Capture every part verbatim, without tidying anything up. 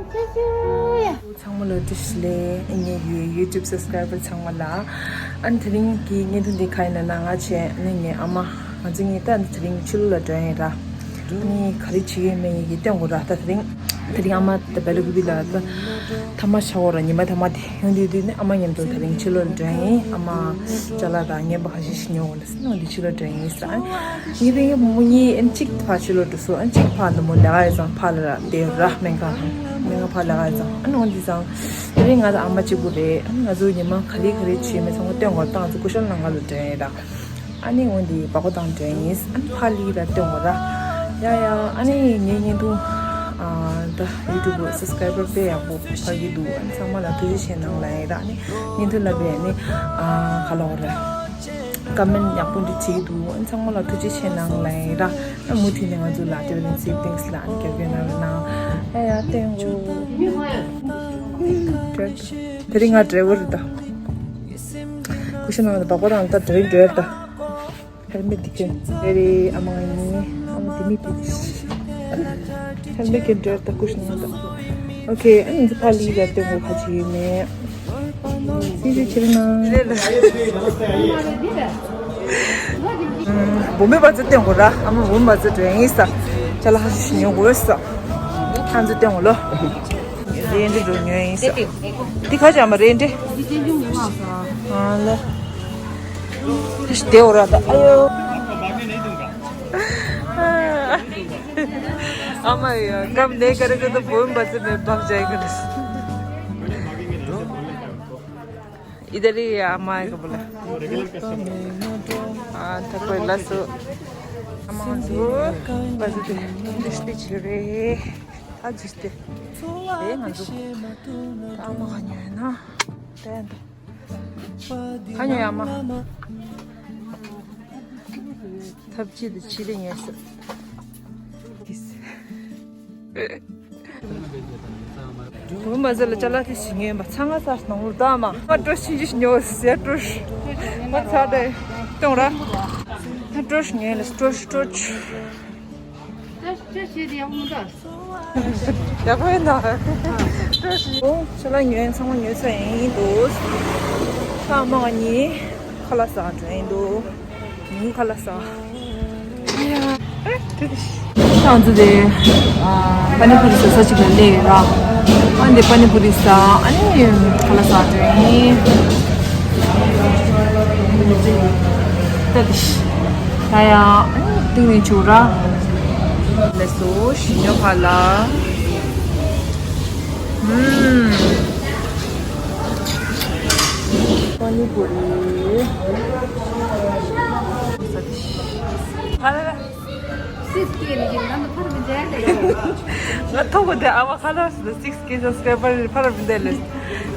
ཚང་མ་ལ་བཀྲ་ཤིས་བདེ་ལེགས། ངེད་ཀྱི་YouTube subscriber ཚང་མ་ལ། ཨ་ནི་དེ་རིང་གི་བརྙན་ཐུང་འདི་ག་ཡིན་ན་ང་བྱས་ནི་ངའི་ཨ་མ། ང་ཚོ་གཉིས་ད་ནི་དེ་རིང་ཕྱི་ལོགས་ལ་འགྲོ་ཡིན་ར། ཨ་ནི་ག་རེ་བྱེད་ཀྱི་ཡོད་མེད་ངེད་ཀྱིས་སྟོན་དགོས་ར། ད་དེ་རིང་དེ་རིང་ཨ་མ་ད་བེ་ལ་ཀུ་པི་ལ་ད་ཐ་མག་ཆག་ཡོད་ར། ཉི་མ་ཐ་མག་དེ་ཡོང་དུས་དུས་ནི་ཨ་མ་མཉམ་དུ་དེ་རིང་ཕྱི་ལོགས་ལ་འགྲོ་ཡིན། ཨ་མ་ཅ་ལག་དང་རྔན་པ་ཁ་ཤས་ཤིག་ཉོ་དགོས་ལ། ནང་འདི་ཕྱི་ལོགས་འགྲོ་ཡིན་ས། ངེད་པའི་བུ་མོ་གཉིས་ཨན་གཅིག་ཕར་ཕྱི་ལོགས་འགྲོ་སོང་། ཨན་གཅིག་ཕར་འདི་མོ་ལས་ཀ་ཡོད་ཙང་ཕར་ལ་ར་བསྡད་ཡོད་ར། སྨན་ཁང་སྨན་ཁང་ཕར་ལས་ཀ་ཡོད་ཙང་། ཨ་ནི་འོ་འདི་ཙང་དེ་རིང་ང་དང་ཨ་མ་གཅིག་པུ་རེད། ཨ་ནི་ང་ཚོ་ཉི་མ་ག་ལེ་ག་ལེ་བྱས་མེད་ཚང་མ་སྟོན་དགོས་ད། ང་ཚོ་ཀུ་ཤལ་ནང་ང་ལ་འགྲོ་ཡིན་ར། ཨ་ནི་འོ་འདི་བ་གོ་དང་འགྲོ་ཡིན། ཨ་ནི་ཕར་ལི་ར་སྟོན་དགོས་ར། ཡ་ཡ། ཨ་ནི་ངའི་བརྙན་ཐུང་ཨ་ད་YouTube subscriber དཔེ་ཡག་པོ་འཕར་གྱི་འདུག་ཨ་ནི་ཚང་མ་ལ་ཐུགས་རྗེ་ཆེ་གནང་ལབ་ཡིན་ར། ཨ་ནི་བརྙན་ཐུང་ལ་བས་ཨ་ནི་ཨ་ག་ལབ་དགོས་རེད། ཀ་མེན་ཡག་པོ་འདི་བྲིས་འདུག་ཨ་ནི་ཚང་མ་ལ་ཐུགས་རྗེ་ཆེ་གནང་ལབ་ཡིན་ར། ཨ་མུ་མཐུད་ནས་ང་ཚོ་ལ་དེ་བས་ནས་སིབ་ལིང་སི་ལ་ཨ་ནི་རྒྱབ་སྐྱོར་གནང་རོགས་གནང་། ཡ་ཡ་སྟོན་དགོས། དེ་རིང་ང་ཌ་རའི་ཝར་རེད་ད། ཀུ་ཤུ་ནང་ལ་བ་གོ་དང་ད་དེ་རིང་ཌ་རའི་ཝར་ད། ཧེལ་མེ་ཊི་དེ་གས་རེད། ཨ་མ་ངའི་ཨ་མ་དེ་མི་དེ་ཧེལ་མེ་ཊི་གས་འདྲ་ད་ཀུ་ཤུ་ནང་ད། ཨོ་ཁེ། ཨ་ནི་ཕ་ལི་ལ་སྟོན་དགོས་ཁ་ཅིག་ཡོད་མེད། སི་སི་ཁྱེར་ན། བུ་མོའི་བ་ཚོ་སྟོན་དགོས་ར། ཨ་མ་བུ་མོའི་བ་ཚོ་འགྲོ་ཡིན་ས། ཅ་ལག་ཁ་ཤས་ཤིག་ཉོ་དགོས་ས། ཁ་ཚོ་སྟོན་དགོས་ལོ། རེད་འདྲ་འགྲོ་ཉོ་ཡིན་ས། འདི་ཁ་ཅིག་ཨ་མ་རེད་འདྲ། ཨ་ལ། དེ་འོ་ར་ད། ཨ་ཡོ། ཨ་མ་ཡ་སྐབས་ནས་ཀ་རེ་ཀ་ཏོ་བོན་པ་ཚེ་མེད་བབ་བྱ་ཡི་ཀ་ཏོ། ཨི་ཏ་ལི་ཡའི་ཨ་མ་ཡི་ཀ་བོ་ལ། ཨ་ད་ཁོས་ལ་སོ། ཨ་མ་ང་ཚོ་བ་ཚོ་དེ་འདྲ་ཞིག་བྱེད་རེད། ད་ཇི་སྟེ། དེ་ང་ཚོ་ད་ཨ་མ་ག་ཉོས་ན་དེ་འདུག་ཁ་ཉོ་ཡ་མ། ཐབས་ཅི་དུ་ཕྱི་ལེ་ཉལ་ས། འུ་མ་ཟེར་ལ་ཅ་ལག་དེ་ཞིག་ཉོས་པ་ཚང་ང་ས་ནང་ལོ་ད་མ། ང་སྤྲོ་ཕྱིན་ཅི་ཉོ་ཟེར་སྤྲོ། ང་ཚ་དེ་གཏོང་ར། སྤྲོ་ཉོས་ལ་སྤྲོ་སྤྲོ། ཡག་པོ་ཡིན་ན། ཨོ་ཁྱོད་ལ་ཉོས་ཚང་མ་ཉོས་ཚར་ཡིན་འདུག་ཨ་མ་གཉིས་ཁ་ལག་ཟ་འགྲོ་ཡིན་འདུག་ཉིན་ཁ་ལག་ཟ། ཨ་ཡ། ཨེ་དེ་དེ་ཤི། ང་ཚོ་དེ་ཨ་པ་ནི་པུ་རི་ཟ་ས་ཅིག་ལ་སླེབས་ཡོད་ར། ཨ་འདི་པ་ནི་པུ་རི་ཟ། ཨ་ནི་ཁ་ལག་ཟ་འགྲོ་ཡིན། ད་དེ་ཤི། ད་ཡ། ཨ་ནི་སྟེང་ནས་བྱུག་ར། ལགས་སོ། ཞི་ཉོ་ཕ་ལ། ཨུམ། པ་ནི་པུ་རི། ཕ་ལ་ལ། སིག་ཀེ་ལ་ཡིན་ན་ཕར་མི་འདྲ་ལེ། ང་ཐོག་གི་དེ་ཨ་མ་ཁ་ལ་སིག་ཀེ་སབ་སི་ཀ་རའི་བར་ཕར་མི་འདྲ་ལེ།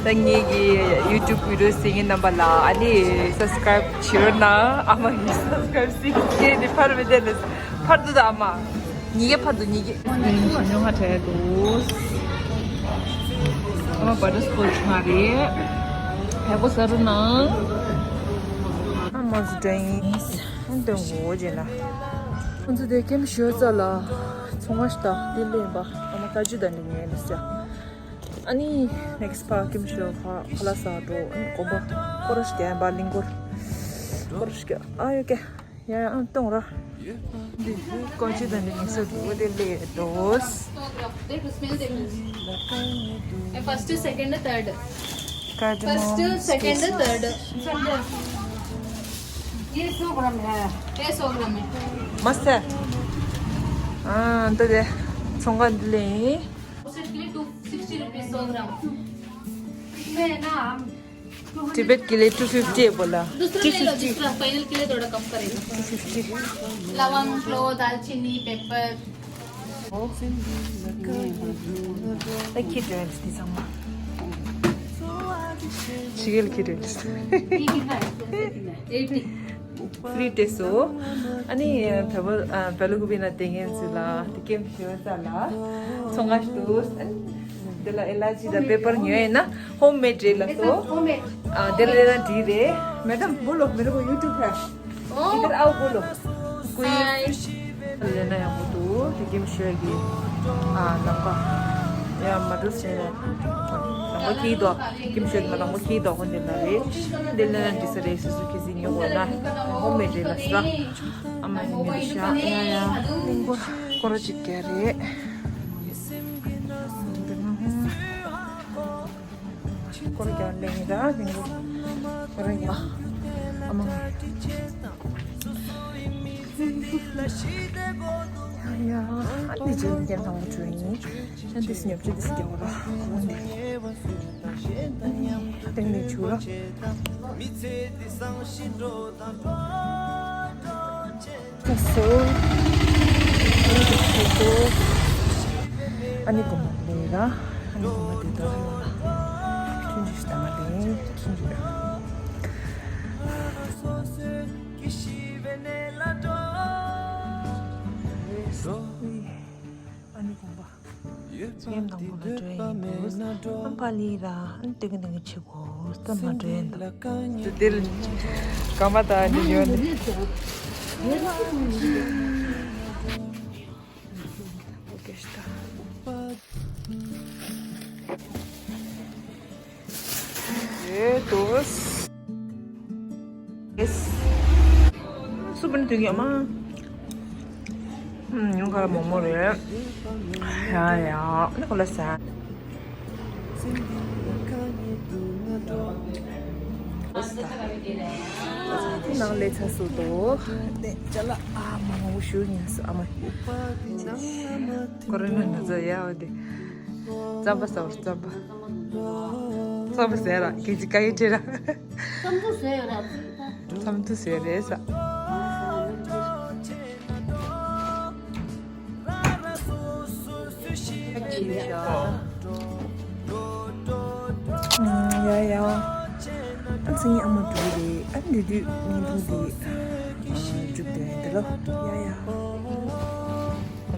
ད་ངེད་ཀྱི་ཡུ་ཊུབ་བི་ཌི་ཡོ་གཟིགས་མཁན་རྣམ་པ་ལ་ཨ་ནི་སབ་སི་ཀ་རའིབ་བྱེད་རོགས་གནང་། ཨ་མ་ཡི་སབ་སི་ཀ་རའིབ་སིག་ཀེ་ནི་ཕར་མི་འདྲ་ལེ། ཕར་དུ་ད་ཨ་མ། ཉིས་ཀ་ཕར་དུ་ཉིས་ཀ་ཉོ་ང་བྲལ་འདུག་ཨ་མ་བ་ཊར་སི་ཀོ་ཅི་མ་རེད། བལ་པོ་ཟ་རུ་ནང་། ཨ་མ་ཟི་ཏྲ་ཡིན། ཨ་འདོན་གོ་རྗེས་ལ། ཁོང་ཚོ་དེ་ཀེམ་ཞོ་རྩ་ལ་ཚོང་བ་ཞིག་དང་དེ་ལས་པ་ཨ་མ་ཀ་ཅུ་དང་འདི་ངས་ལས་ས། ཨ་ནི་ནེག་སི་ཕ་ཀེམ་ཞོ་ཁ་ཁ་ལག་ཟ་འགྲོ། ཨ་ནི་གོམ་པ་སྐོར་ར་ཞིག་རྒྱག་ཡིན་པ་གླིང་སྐོར། སྐོར་ར་ཞིག་རྒྱག་ཨ་ཡོ་ཀེ། ཡ་ཡ་ཨང་གཏོང་ར། འདི་ཀོ་ཅི་དང་འདི་མི་སོ་འདུག་དེ་ལས་འགྲོ། First, second, third. Cardamom, first, second, third. ये सौ ग्राम है। ये सौ ग्राम है। मस्त है। ཨང་ད་དེ་ཚོང་ཁང་འདི་ལས་ཡིན། Outside के लिए टू सिक्सटी रुपीज सौ ग्राम। इसमें है ना, हम Tibet के लिए टू फिफ्टी है बोला। दूसरा ले लो, दूसरा। फाइनल के लिए थोड़ा कम करेंगे। Two fifty. लवंग, क्लोव, दालचीनी, पेपर। ད་ཁྱི་འདྲ་ཡིན་ཟེར་ཙང་མ། ཕྱི་རྒྱལ་ཁྱི་འདྲ་ཡིན་ཟེར། ये कितना है? एटी। ཕི་རི་སྤྲད་སོང་། ཨ་ནི་བལ་པོ་ཨ་བལ་ལུ་ཀུ་པི་ན་དེ་ངན་ཚུ་ལ་དེ་ཀེམ་ཞོ་རྩ་ལ་ཚོང་ང་ཞུ། ཨ་ནི་དེ་ལ་ཨེ་ལར་ཇི་དང་པེ་པར་ཉོས་ཡིན་ན་ཧོམ་མེད་རེད་ལ་སོ། ཨ་དེ་ལ་ལས་ན་འགྲིག་རེད། मैडम बोलो, मेरे को YouTube है। ओ। इधर आओ, बोलो। कोई हाय। लेना है वो तो, लेकिन शेयर की। आ, लंबा। ཡ་མ་འགྲོ་ཟེར་ན། ནང་པ་ཁྱིའི་དོ། ཁྱིམ་ཤོད་མ་ནང་པ་ཁྱིའི་དོ་ཁོ་འདི་ན་རེད། འདི་ལ་ན་འདི་ས་རེད་སུ་སུ་ཁྱི་ཟིག་ཉོ་དགོས་ན། ཧོ་མེ་རེད་ལ་ས། ཨ་མ་ཡིན་མི་ཤ་ཡ་ཡ། ལིང་གོ་སྐོར་ཅིག་རྒྱག་རེད། སྐོར་རྒྱག་ལེན་ཡིན་ད་ལིང་གོ་སྐོར་ཡ། ཨ་མ། ཡ་ཡ། ཨ་འདི་ཇི་ལ་སྐྱེལ་དང་པོ་བྱོས་ཡིན། ཨ་འདི་སི་ཉོབ་ཅི་འདི་སི་རྒྱག་གོ་ར། ཨ་འདི། ཏེང་ནེ་ཆུ་ར། ལགས་སོ། ཨ་ནི་གོ་མ་ལེ་ར། ཨ་ནི་གོ་མ་དེ་དག་ལ། ཁྱུང་ཅིག་ཞིག་དང་ལེ། ཁྱུང་ཅིག་ར། ཨ་ནི་གོམ་པ། ཉམས་དང་པོ་ལ་འགྲོ་ཡིན་འདུག་ཨམ་པ་ལི་ར་ཨན་ཏེ་གི་ནང་གི་ཆེ་གོ་སྟབས་མ་འགྲོ་ཡིན་འདུག་དེ་ལ་གང་མ་ད་ནི་ཡོད་ནི། ཨོ་ཀེ་ཤ་ད། ཡེ་ཏོས། ཡེས། སུ་བུན་དུ་ཡ་མ། ཨུམ། ཉུང་ཁ་མོག་མོག་རེད། ཡ་ཡ། ཨ་ནི་ཁོ་ལ་ཟ། ནང་ལས་ཚ་སུ་དོ། ནས་ཅ་ལག་ཨ་མ་མང་པོ་ཞུ་ཉན་སུ་ཨ་མ། ཀོ་རོ་ན་ན་ཚ་ཡ་འོ་དེ། རྩམ་པ་ཟ་བར་རྩམ་པ། རྩམ་པ་ཟས་ར་ཁྱེད་ཀྱི་ཀ་ཡེ་ཁྲེ་ར། རྩམ་ཐུ་ཟས་ཡོད་ར། རྩམ་ཐུ་ཟས་རེད་ས། ཡ་ཡ། ཨ་ཚེ་ཉིན་ཨ་མ་འགྲོ་རེད། ཨ་འདི་དུས་ཉིན་ཐུང་འདི་འགྲུབ་དོན་དེ་ལོ། ཡ་ཡ།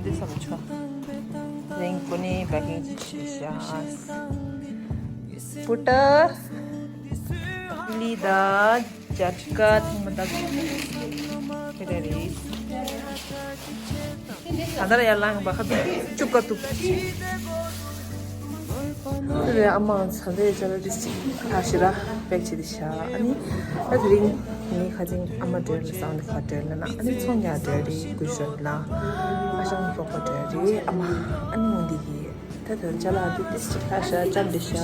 འདི་ས་མ་ཆོ། རེང་པོ་ནི་བ་གིང་ཅི་ཤ། པུ་ཏ། ལི་དང་ཇ་ཀ་ཐེངས་མ་ད་ཁེ་རེ་རེད། ད་ལྟ་ཡར་ལངས་པ་ཁ་ཐུག་བཅུག་ཀ་ཐུག་དེ་ཨ་མ་ཚ་བའི་ཅ་ལག་དེ་ཅིག་ལྷག་ཤི་ར་པེག་བྱེད་དེ་ཤ། ཨ་ནི་ཨ་དེ་རིང་ངའི་ཁ་ཅིག་ཨ་མ་འགྲོ་ལ་སང་དེ་ཁ་འགྲོ་ལ་ན། ཨ་ནི་ཚོང་ཉག་འགྲོ་རེད། གུ་ཞོན་ལ་ཨ་ཞང་སྤོག་པ་འགྲོ་རེད། ཨ་མ་ཨ་ནི་འོ་འདི་གི་ད་དོན་ཅ་ལག་དེ་ཏིས་ཅིག་ལྷག་ཤ་ཅམ་དེ་ཤ།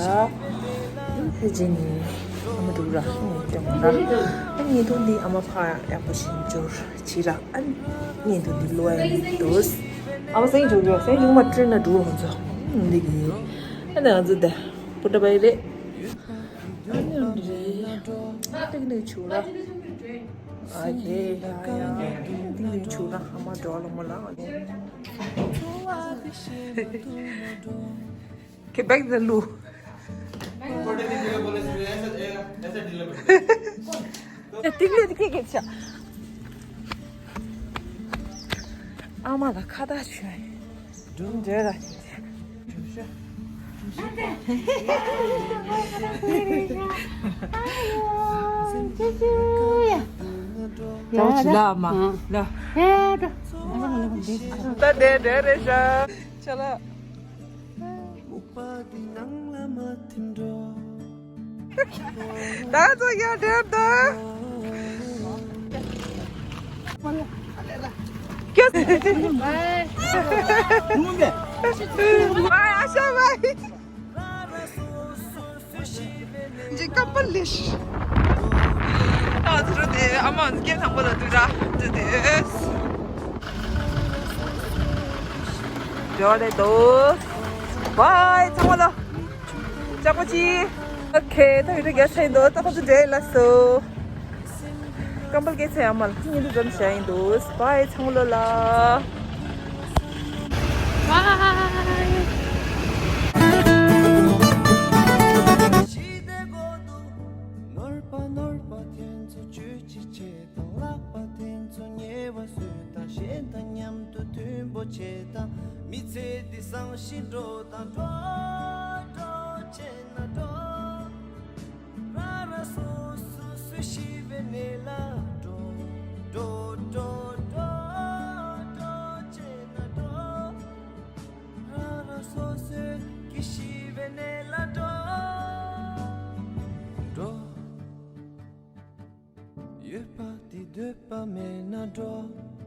ཧེ་ཇེ་ནི་ཨ་མ་འགྲོ་ར་ཧེ་ནི་ཏེ་མོ་ར། ཨ་ནི་དོན་འདི་ཨ་མ་ཕ་ཡག་པོ་ཞིག་འབྱོར་བྱི་ར། ཨ་ནི་དོན་འདི་ལོ་ཡ་ནི་དོས། ཨ་མ་སེང་འཇུག་འཇུག་སེང་འཇུག་མ་ཁྲིད་ན་འགྲོ་ཧོན་ཚོ། འདི་གི་ཨ་ནི་ང་ཚོ་དེ་པུ་ཏ་བའི་རེད། ཨ་ནི་འདི་རེད། ཏིག་ནི་ཆུ་ར། ཨ་ཁེ་ཡ་ཡ། ཏིག་ནི་ཆུ་ར་ཨ་མ་འགྲོ་ལ་མོ་ལ། ཁེ་བེག་ཟེར་ལུ། ཏིག་ལེ་ཏིག་ལེ་ཁེ་ཆ། ཨ་མ་ལ་ཁ་བརྡ་བྱོས། འདྲེ་ར། ཡ་ཅི་ལ་མ་ལ། ད་དེ་འདྲ་རེད་ཤག་ཅ་ལག་ད་ཚོ་ཡ་འདྲེ་ད། ཀྱ། ཨ་ཤ་བའི། འཇིག་སྐམ་པོ་ལེ་ཤི། ད་ཚུར་དེ་ཨ་མ་སྐད་དང་པོ་ལ་དུས་ར་དུས་དེ། འགྲོ་རེད་དོ། བའི་ཚང་མ་ལ། ཅག་པོ་ཅི། ཨོ་ཁེ། ད་བི་ཌི་ཡོ་རྒྱག་ཚར་ཡིན་དོ། ད་ཁོ་ཚོ་འདྲེ་ལ་སོ། ཀམ་པལ་སྐྱེས་ཚེ་ཡང་མ་ལ་ཉིན་དུ་ཙམ་བྱ་ཡིན་འདུག་བའི་ཚང་མ་ལོ་ལ། བའི། ནོར་བ་ནོར་བ་དེ་ཚོ་བཅོས་ཅི་བྱེད་དང་། ལག་པ་དེ་ཚོ་ཉེ་བ་བཟོས་དང་། གཞན་དང་མཉམ་དུ་མཐུན་པོ་བྱེད་དང་། མི་ཚེ་འདི་བཟང་ཞིང་འགྲོ་དང་། འགྲོ་འགྲོ་བྱེད་ན་འགྲོ། ར་ར་སོ་སོ་སུ་ཤི་བའི་གནས་ལ་འགྲོ། འགྲོ་འགྲོ་འགྲོ་འགྲོ་བྱེད་ན་འགྲོ། ར་ར་སོ་སོའི་ ཤི་བའི་གནས་ལ་འགྲོ། འགྲོ། ཡོད་པ་དེ་འདོད་པ་མེད་ན་འགྲོ།